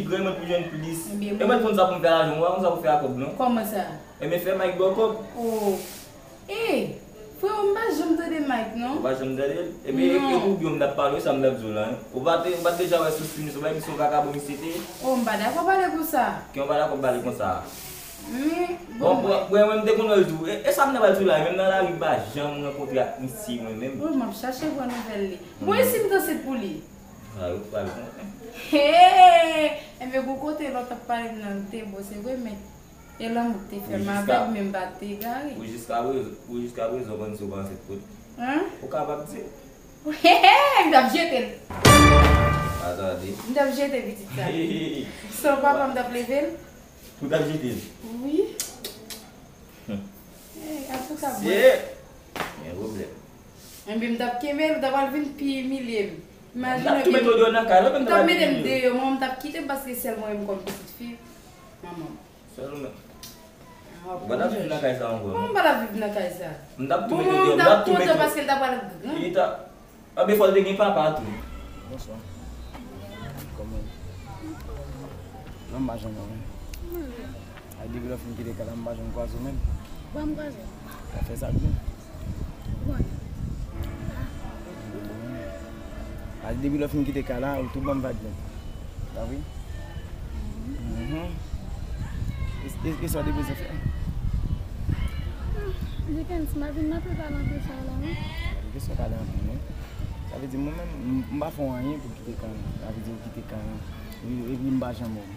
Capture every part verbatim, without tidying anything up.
Vrèman pou jwenn plis. Ebyen, e mwen konn sa pou m fè lajan, ou pa konn sa pou fè ak kòb, non? Kòman sa? Ebyen, fè Mike ba w kòb. Oh. Ey, freo, m pa janm tande Mike, non. Ou pa janm tande l? Ebyen, e, e pou byen m t ap pale, sa m t ap di w la, hein. Ou pa te, ou pa t deja wè sou stream, se pa emisyon vakabon misye te ye? Oh, m pa dakò pale konsa. Ki w pa dakò pale konsa? Men, bon, bon, mwen, mwen, m te konn wè l tou. E, e sa m t ap di w la, menm nan lari, m pa janm rankontre ak misye, mwen menm. Wi, m ap chache pran nouvèl li. Bon, e si m danse pou li? A, yo pral konnen. Hey! Enben, gon kote lòt ap pale m nan, l te bon, se vre, men e lanmou k te fè m avè l, men m pa t egare. Pou jiskaprezan, pou jiskaprezan, ou konn si w pa ansent pou li? Hein? Ou kapab di. M t ap jete l. Atande. M t ap jete pitit sa. San papa, m t ap leve l. Ou t ap jete l? Wi. Hey, antouka, bon. Gen pwoblèm. Enben, m t ap kenbe l, ou t ap al vin pi imilye m. Imajine byen. M t ap tou mete w deyò nan kay la, m t ap mete m deyò, mwen, m t ap kite l paske sèl mwen menm kòm pitit fi manman m. Sèlman. Ou pa t ap viv nan kay sa ankò, non? Kòman m pa t ap viv nan kay sa? M t ap tou mete w deyò, m t ap tou mete w. Bon, m t ap kontan paske l t ap al gran. Li t ap, anben, fò l te gen papa tou. Bonswa. Kòman w ye? Non, m pa janm wè w menm. A, depi lè w fin kite kay la, m pa janm kwaze w menm. Bon, m kwaze w. Sa fè sa byen. Bon. A, depi lè w fin kite kay la, ou tou ban m vag nèt. Pa vre? Mhm. E, e, e sa w te bezwen fè? Ah, Dickens, m pa vin nan pale anpil sa la, non. Dickens, w pale anpil, non. Sa vle di, mwen menm, m, m pa fè w anyen pou kite kay la. Sa vle di, ou kite kay la. Epi, epi m pa janm wè w.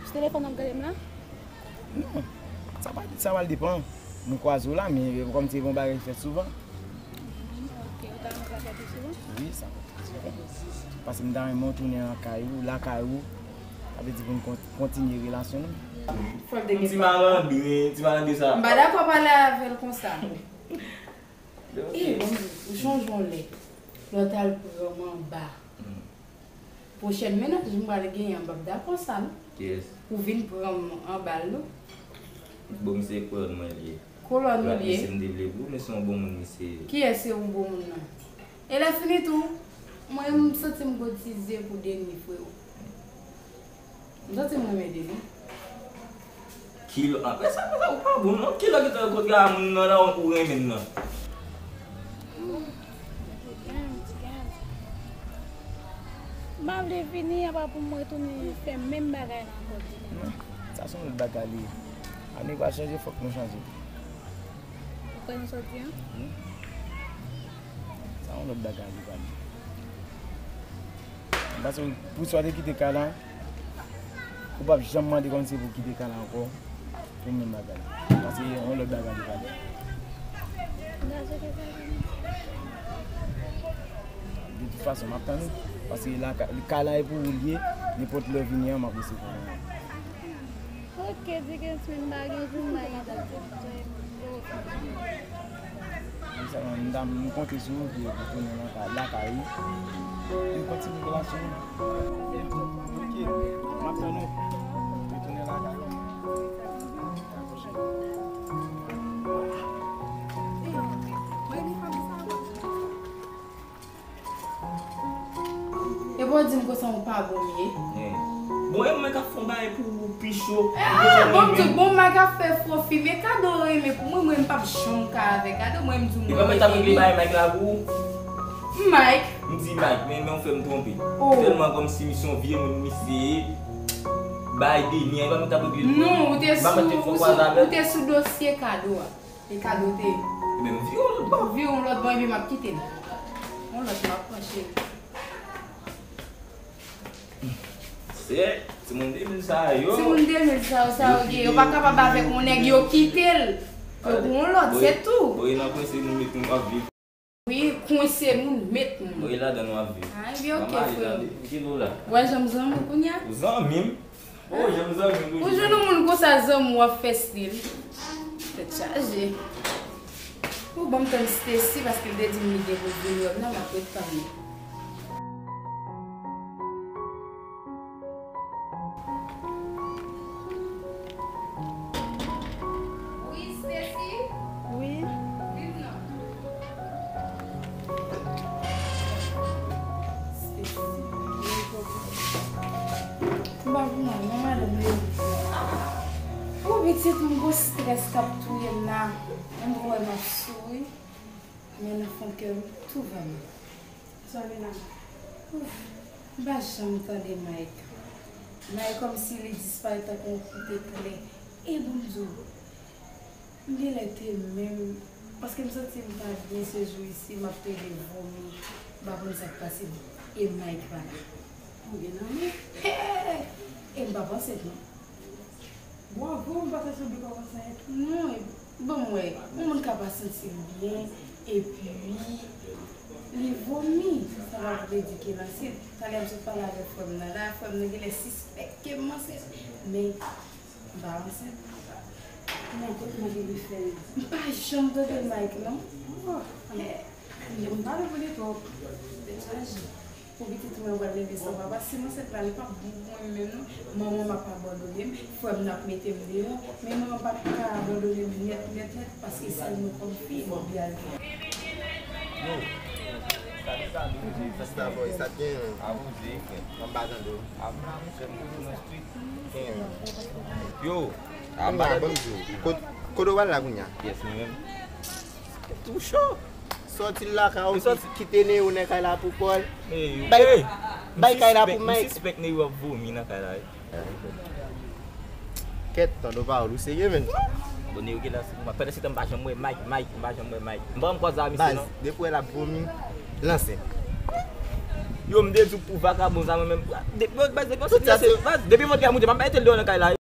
Sou telefòn w ap gade m la? Non. Sa pa, sa pral depann. Nou kwaze w la, men kòm se yon bagay ki fèt souvan. Ok, ou ta renmen sa fè pi souvan? Wi, sa fè pi souvan. Paske m ta renmen w tounen lakay ou, lakay ou. Sa vle di pou n kon-, kontinye relasyon nou. Fò l te gen papa. Ti malandren, ti malandren sa. M pa dakò pale avè l konsa. E, bon, ou sonje yon lè, lè w t al pran m anba. Pwochèn mennaj m pral genyen an, m p ap dakò sa, non. Kiyès? Ou vin pran m anba l, non. Bon, misye kolòn mwen li ye. Kolòn ou li ye? Misye m te vle pou, men se yon bon moun misye ye. Kiyès se yon bon moun nan? E lè fini tou, mwen, m santi m kotize pou Deni, freo. M santi m renmen Deni. Kilò, apre sa, apre sa, ou pa bon, non. Kilò ki te kontre a moun nan, nan ou renmen nan. M pa vle vini, apa pou m retounen fè menm bagay la ankò, Dickens. Non, sa se yon lòt bagay li ye. Ane pa chanje, fòk nou chanje. Ou kwè nan sa w di an? Wi. Sa yon lòt bagay li pral di. Paske pou sa w te kite kay la, ou p ap janm mande kòmsi pou kite kay la ankò. Pou menm bagay. Paske yon lòt bagay li pral di. De tout fason, m ap tann ou. Paske la, kay la e pou ou l ye, nenpòt lè w vini an, m ap resevwa w. Ok, Dickens, men m pa gen jou m pa gen dat. Sèlman, m ta, m konte sou ou pou, pou tounen nan ka-, lakay ou. Pou n kontinye relasyon nou. Ok, m ap tann ou. Retounen lakay ou. Epi w di m konsa ou pa bon m ye. Bon, e mwen k ap fè yon bagay pou ou pi cho. Ah, bon, m di w, bon, Mike ap fè fo fi, men Kado renmen pou mwen, mwen, m p ap janm ka avè Kado, mwen, m di w mwen renmen li. Li pa mèt ap regle bagay Mike la pou ou? Mike? M di Mike, men, men w fè m twonpe. Oh. Tèlman kòmsi misye yon vye moun misye ye, bagay Deni an, li pa mèt ap regle l pou ou? Non, ou te sou, ou te sou dosye Kado a. E Kado te. Ebyen, m vire yon lòt bò. Vire yon lòt bò, ebyen, m ap kite l. Yon lòt, m ap pran cheri. Se timoun de mil sa yo. Timoun de mil sa yo, sa yo gen. Yo pa kapab avèk yon nèg, yo kite l. Yo pou yon lòt, se tou. Bon, e nan kwen se nou met nou ap viv. Wi, kwen se moun met moun. Bon, e ladan nou ap viv. Ah, ebyen, ok, frè. Ki nou la? Wè janm zanmi w kounye a? Zanmi m? Oh, janm zanmi m toujou. Ou jwenn yon moun konsa, zanmi w ap fè stil. Tèt chaje. Ou ban m tann Stacy, paske l te di m li gen pou l vin wè m nan, m ap ret tann li. Wi, Stacy? Wi. Vin non. Stacy, gen yon pwoblèm. Pitit, m gon strès k ap touye m la. Menm lè m ap souri, men nan fon kè m, tout va mal. Sa vin la. Ouf, m pa janm tande Mike. Mike kòmsi li disparèt tankou yon kout eklè. E bon, m di w, m genlè te menm, paske m santi m pa byen se jou isi, m ap plede vomi. M pa konn sa k pase m. E Mike pa la. Ou gen nan men? Hey! E m pa panse non. Bravo, m pa ta sanble kòm ansent. Non, e, bon, m wè, yon moun ka pa santi l byen, epi li vomi. Sa pa vle di ke l ansent. Talè m sot pale avèk frè m nan la, frè m nan genlè sispèk ke m ansent. Men, m pa ansent. Men kot Mike li fè l? M pa janm tande Mike, non. Oh, eh, m pa leve li twòp. Tèt chaje. Pou pitit mwen, yo pral leve san papa. Si m ansent la, li p ap bon pou mwen menm non. Manman m ap abandone m, frè m nan ap mete m deyò, men manman m p ap ka abandone m nèt, nèt, nèt, paske sèl mwen kòm fi, m oblije al viv. Yo, sa te sa, nou di, sa te sa, boy, sa te gen. Avanse, frè. Anba tande w. Ap la, monchè, m toujou nan street. Gen. Yo, anba, ban m di w. Kot, kote w pral la kounye a? Yes, mwen menm. Tou cho. Sòti lakay ou, kite Neo nan kay la pou kò l. Bay, bay kay la pou Mike. M sispèk Neo ap vomi nan kay la wi. Kèt, tande pawòl ou serye, menn. Bon, Neo gen la, se pou mwen. Pandan se tan, m pa janm wè Mike, Mike, m pa janm wè Mike. M pa janm kwaze a misye non. Baz, depi w wè l ap vomi, l ansent. Yo, m te di w pou vakabon sa, mwen menm. Depi, baz, depi yon sitiyasyon, baz, depi yon moun ki a moute, m ap mete l deyò nan kay la.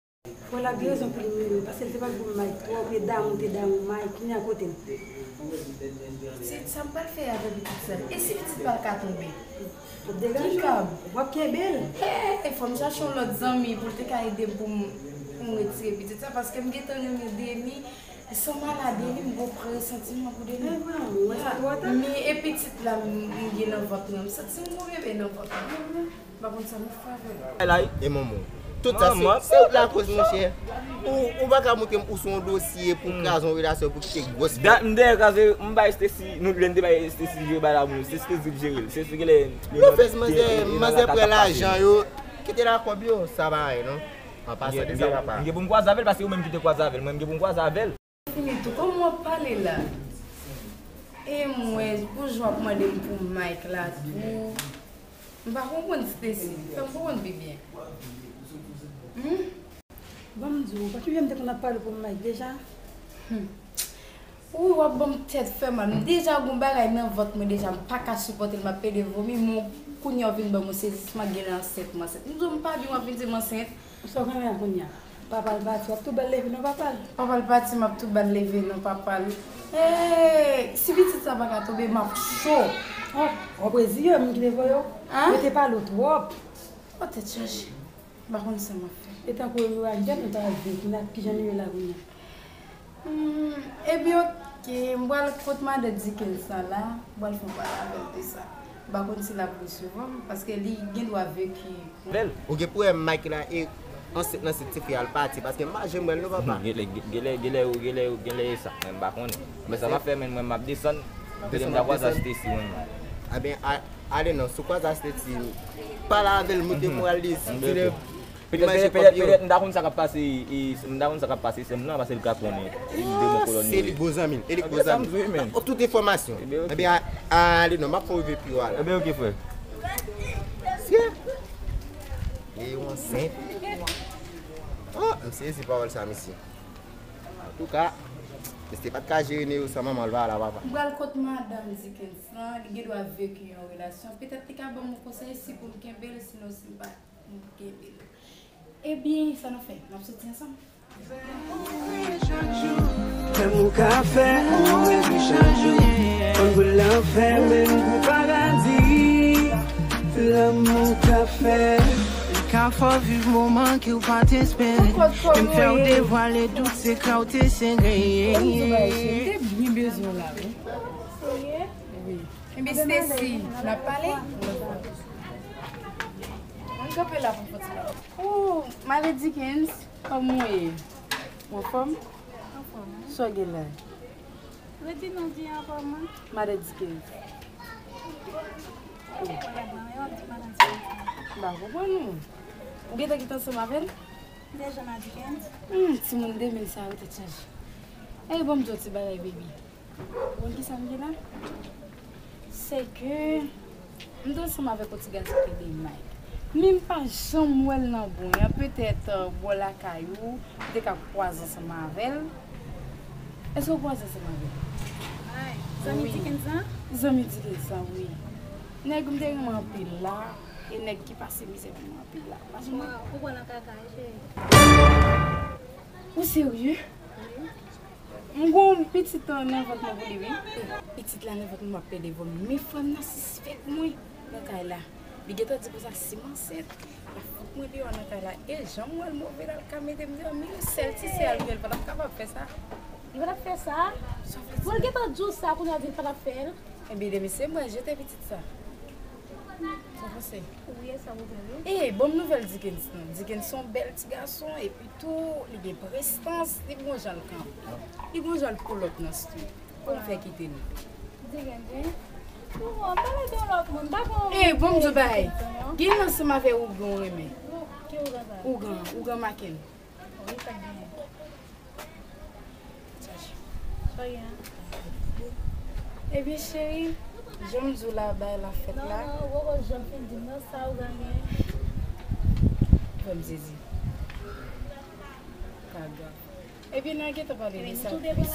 Frè la gen rezon pou li mele, paske l te pral pou Mike twòp, e damou te damou Mike, kounye a kote l? Pitit, sa m pral fè avè pitit sa? E si pitit pa ka tonbe? W ap degaje w, w ap kenbe l. E, e fò m chache yon lòt zanmi pou l te ka ede m pou m, pou m retire pitit sa, paske m gentan renmen Deni, san m al a Deni, m gon presantiman pou Deni. Men vre, mwen sa twò ta. Men e pitit la m, m gen nan vant mwen, m santi m gon bebe nan vant mwen. M pa konn sa m ap fè avè l. E manman w. Tout sa se, se ou k lakoz, monchè. Ou, ou pa ka montre m ou sou yon dosye pou kraze yon relasyon, pou kite gwòs. Dat m dèyè kraze, m bay Stacy, nou lè n te bay Stacy jere bay la pou nou. Stacy te di l jere l. Stacy genlè. Yo fè manzè, manzè pran lajan yo. Kite la kòb yo, sa pa anyen non. An pasan de sa papa. M gen pou m kwaze avè l paske ou menm ki te kwaze avè l. Mwen m gen pou m kwaze avè l. Fini tou, kòman w ap pale la? E mwen, pou jan w ap mande m pou Mike la tou. M pa konprann Stacy, fè m konprann pi byen. Hmm? Ban m di w, pa t jan m te konn ap pale pou Mike deja? Hmm. Wi, w ap ban m tèt fè mal. M deja gon bagay nan vant mwen deja, m pa ka sipòte l, m ap pede vomi, men kounye a w vin ban m yon sezisman, genlè ansent, m ansent. M di w m pa byen, w ap vin di m ansent. Sa w genyen kounye a? Papa l pati, w ap tou ba l leve non papa l. Papa l pati, m ap tou ba l leve non papa l. Hey, si pitit sa pa ka tonbe, m ap cho. Oh, w ap reziye w, moun ki te voye w. Hein? Yo te pale w twòp. Oh, tèt chaje. M pa konn sa m ap fè. E tankou yo a yè nou ta viv, kounye a kijan nou ye la kounye a? Hmm, ebyen, oke, m pral kot madan Dickens lan la, m pral fè yon pale avè l de sa. M pa konn si l ap resevwa m, paske li gen dwa veki. Bèl. Ou gen pwoblèm Mike la e ansent nan se tifi a l pati, paske m pa janm wè l non papa. Genlè, genlè, genlè, genlè, genlè e sa, mwen m pa konnen. Men sa m ap fè, men mwen m ap desann, kote m ta kwaze a Stacy mwen menm. Ebyen, a, ale non, si w kwaze a Stacy, pale avè l, montre moral li, di l Petèt, petèt, petèt, petèt, m ta konn sa k ap pase, e, m ta konn sa k ap pase sè m nan, paske l ka konnen. E m de bon kolòn. Se li k bon zanmi l, e li k bon zanmi l. Tout enfòmasyon. Ebyen, ale non, m ap fè w rive pi wo a la. Ebyen, oke, frè. Sye. E yo ansent. Oh, m sezi pawòl sa, mesye. Antouka, mesye pa t ka jere Neo san manman l pa la, papa. M pral kot madanm Dickens lan, li gen dwa veki yon relasyon. Petèt li ka ban m yon konsèy si pou m kenbe l, sinon si m pa. Ebyen, sa nou fè? N ap soti ansanm? Fè m ou ka fè, ou mwen pi chak jou. Konn pou l anfèmen m pou paradi. Lanmou ka fè. Li ka fè w viv moman ke w pa t espere. Menm fè w devwale tout sekrè w te sere. M te byen bezwen w la, wi. Wi. Ebyen, Stacy, n ap pale? Ann kanpe la pou m fè ti pale. Oh, Madan Dickens, kòman w ye? Ou anfòm? Anfòm, wi. Sa w gen la? Redi non di anfòm, wi. Madan Dickens. Oh. Madan Dickens. M pa konprann ou. Ou gentan kite ansanm avè l? Dejan Madikens. Hmm, timoun de mil sa yo tèt chaje. Ey, bon, m di w ti bagay, baby. Ou konn kisa m gen la? Se ke m te ansanm avèk yon ti gason ki rele Mike. Men m pa janm wè l nan bon an. Petèt, euh, bò lakay ou, m te ka kwaze ansanm avè l. Èske w kwaze ansanm avè l? Mike, zanmi Wi. Dickens lan? Zanmi Dickens lan, wi. Nèg m te renmen anpil la, e nèg ki pase mizè pou mwen anpil la. Paske mwen Waw, ou pran nan kaka, wi, cheri. Ou serye? Wi. M gon pitit nan vant mwen pou li, wi. Pitit la nan vant mwen, m ap pèdi vòm. Men frè m nan sispèk mwen nan kay la. Li gentan di konsa, si m ansent, l ap fout mwen deyò nan kay la. E jan m wè l move la, l ka mete m deyò. Men yon sèl ti sè a, li pa t ap kapab fè sa. Li pa t ap fè sa? Sa vle di Bon, l gentan di w sa, kounye a di l pa t ap fè l. Ebyen, demen se mwen jete pitit sa. Sa w panse? Wi, e sa w panse, wi. E, ban m nouvèl Dickens nan. Dickens se yon bèl ti gason, epi tou, li gen prestans, li gon jan l kanpe. Li gon jan l pull up nan street. Pou m fè kite nou. Dickens, wi. Bon, m pale de yon lòt moun, m pa gon E, ban m di w bagay. Gen ansanm avè ougan w renmen. Ki ougan sa? Ougan, ougan Maken. Wi, sa k genyen? Ebyen, cheri, jan m di w la, bagay la fèt la. Non, non, ou poko janm fin di m non, sa ou genyen. Fè m sezi. Pa grav. Ebyen, n a gentan pale de sa plis.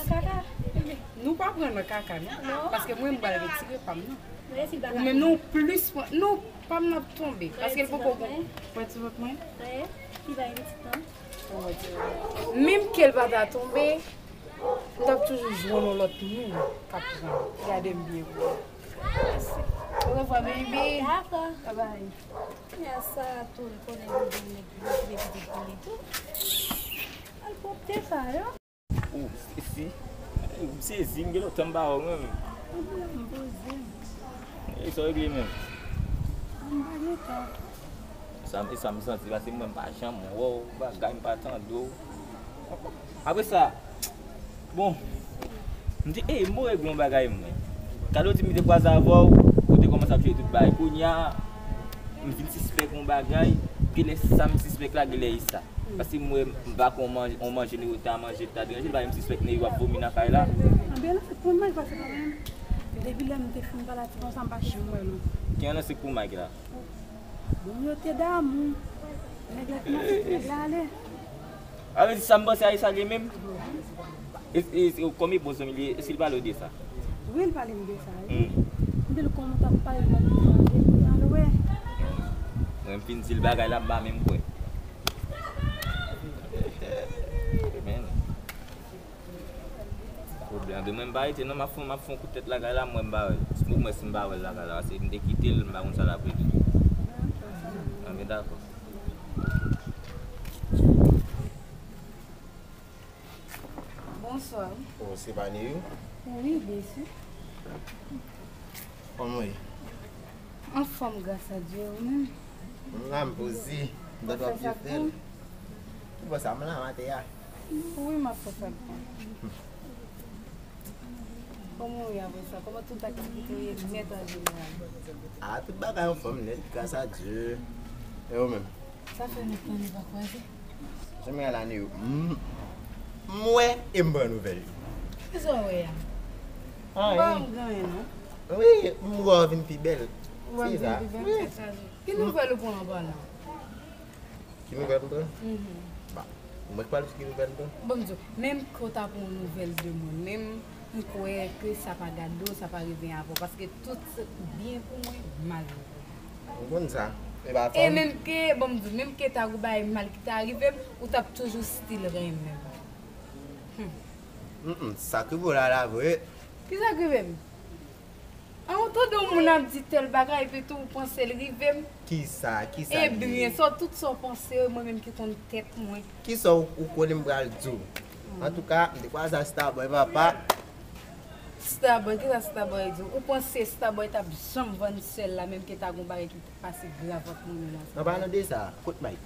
Nou pa pran nan kaka, non. Paske mwen, m pral retire pa m, non. Ou menm, non, plis pran, non, pa m nan tonbe. Paske l poko bon. Wè ti vant mwen? Ki bagay pitit lan? Menm ke l pa ta tonbe, m t ap toujou jwenn yon lòt moun k ap pran. Gade m byen pou ou. Mèsi. Orevwa, baby. Dakò. Bye bye. Kounye a sa tou, l konnen li gen nèg li okipe pitit pou li tou. Malpwòpte sa yo. Ou, Stacy, ou sezi, m gen lontan m pa wè w menm. Anpil m poze m. E sa w regle menm? M pa gen tan. Sa, e sa m santi, paske mwen m pa janm wè w, bagay m pa tande w. Apre sa, bon, m te, e, m règle yon bagay mwen. Kado di m te kwaze avè w, ou te kòmanse ap jere tout bagay. Kounye a, m vin sispèk yon bagay, genlè sa m sispèk la, genlè e sa. Paske m wè m pa konn manje, on manje Nero ta manje ta deranje, li pa menm sispèk Nero ap vomi nan kay la. Anben, nan se pou mwen pase kanmenm. Depi lè m te fin pale a ti konsa, m pa janm wè l ankò. Ki an nan se pou Mike la? Bon, yo te damou. Nèg la kòmanse, nèg la ale. A vle di sa m panse a e sa l ye menm? E, e, e, kòm e bon zanmi li ye, èske li pale w de sa? Wi, li pale m de sa, wi. Hmm. M di l kòman w t ap pale l, mwen di l, mwen di l, mwen al wè. Mwen m fin di l bagay la, m pa menm kwè. Men, pwoblèm. Demen m pa rete, non, m ap fè, m ap fè yon kout tèt lakay la, m wè m pa wè l. M wè si m pa wè l lakay la, paske m te kite l, m pa konn sa l ap regle. Anben, dakò. Bonswa. Oh, se pa Neyou? Wi, byensi. Kòman w ye? Anfòm, gras a Dye, ou menm? M la, m poze. M ta dwe ap byen fè l. Ki bò sa, m la, m atè a. Wi, m ap fè sa pou ou. Kòman w ye apre sa? Kòman tout aktivite w ye nèt an jeneral? A, tout bagay anfòm nèt, gras a Dye. E ou menm? Sa fè lontan nou pa kwaze. Jan m ye la, Neyou, m, m wè e m pran nouvèl yo. Kisa w wè a? Anyen. M pa wè m gen anyen, non. Wi, m wè w vin pi bèl. Ou wè m vin pi bèl? Wi. Tèt chaje. Ki nouvèl ou pran an palan? Ki nouvèl m pran? Mhm. Ba, mwen k pral di ki nouvèl m pran. Bon, m di w, menm ke w ta pran yon nouvèl de mwen, menm m kwè ke sa pa gade w, sa pa rive avè w, paske tout byen pou mwen, mal rive. Ou konn sa. E pa fanm. E menm ke, bon, m di w, menm ke ta gon bagay mal ki ta rive m, ou t ap toujou still renmen m. Hmm. Mm, mm, sa k rive w la, la vre. Kisa k rive m? An, ou tande yon moun ap di tèl bagay, epi tou ou panse l rive m? Kisa? Kisa l ye? Ebyen, sa w, tout sa w panse yo, mwen menm ki konn tèt mwen. Kisa w, ou konnen m pral di w? Hmm. Antouka, m te kwaze ak Starboy, papa. Starboy, kisa Starboy di w? Ou panse Starboy t ap janm vann sè l la, menm ke ta gon bagay ki pase grav ant mwen menm ansanm? An palan de sa, kot Mike?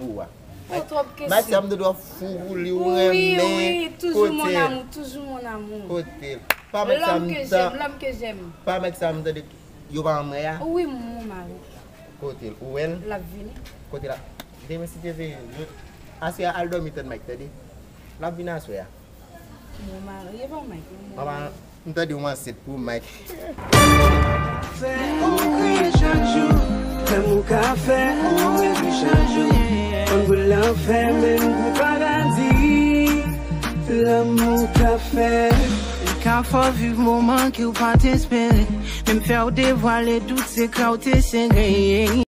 Ou a. Mike, Mike sa m tande w ap fou pou li, ou renmen. Wi, wi, toujours mon amour, toujours mon amour. Kote l? Pa Mike sa m tande. L'homme que j'aime, l'homme que j'aime. Pa Mike sa m tande yo pa anmwe a? Wi, mon mari. Kote l? Ou wè l? L ap vini. Kote l ap? Demen si Dye vle, yo, Aswè a, al dòmi tann Mike, tande? L ap vin aswè a. Bon, marye pa Mike, non? Papa, m tande w ansent pou Mike. Fè ou kreye chak jou. Lanmou ka fè ou redi chak jou. Konn pou l nan fè menm pou paradi. Lanmou ka fè. Li ka fè w viv moman ke w pa t espere. Menm fè w devwale tout sekrè w te sere.